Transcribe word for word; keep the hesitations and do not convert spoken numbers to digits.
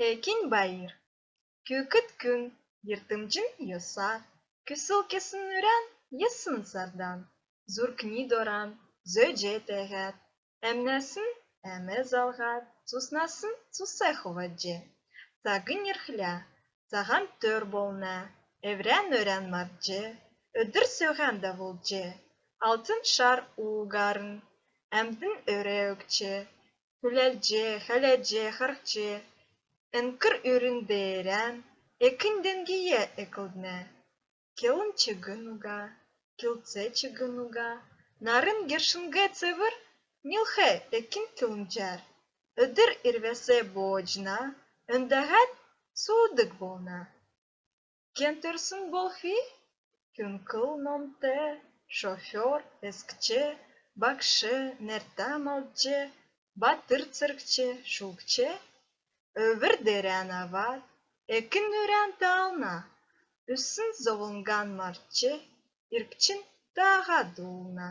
Экин байр. Күүкд күн, йиртмҗин йоса, күсл кесн үрән, йисн сардан, зуркни доран, зөөҗ тәәһәд, әмнәсн әм залһад, цуснасн цус хувадҗ. Цагнь ирхлә, цаһан төр болна, эврән өрән мартҗ, өдр сөөһән давулҗ, алтн шар уугарн, әмдн өрә өгч, хүләлҗ, хәләҗ, харһҗ, эңкр үрн деерән экнь дөңгән эклднә. Келн чигн уга, килцә чигн уга, нарн гершнг цевр нилх экин килмҗәр. Өдр ирвәс бооҗна, өндәһәд суудг болна. Кен төрсн болхв? Күңкл номт, шофер, эскч, багш, нертә малдҗ, батр цергч, шулгч. Өвр дерән авад, экин үрән таална, үзсн зовлңган мартҗ, иргчин тааһад дуулна.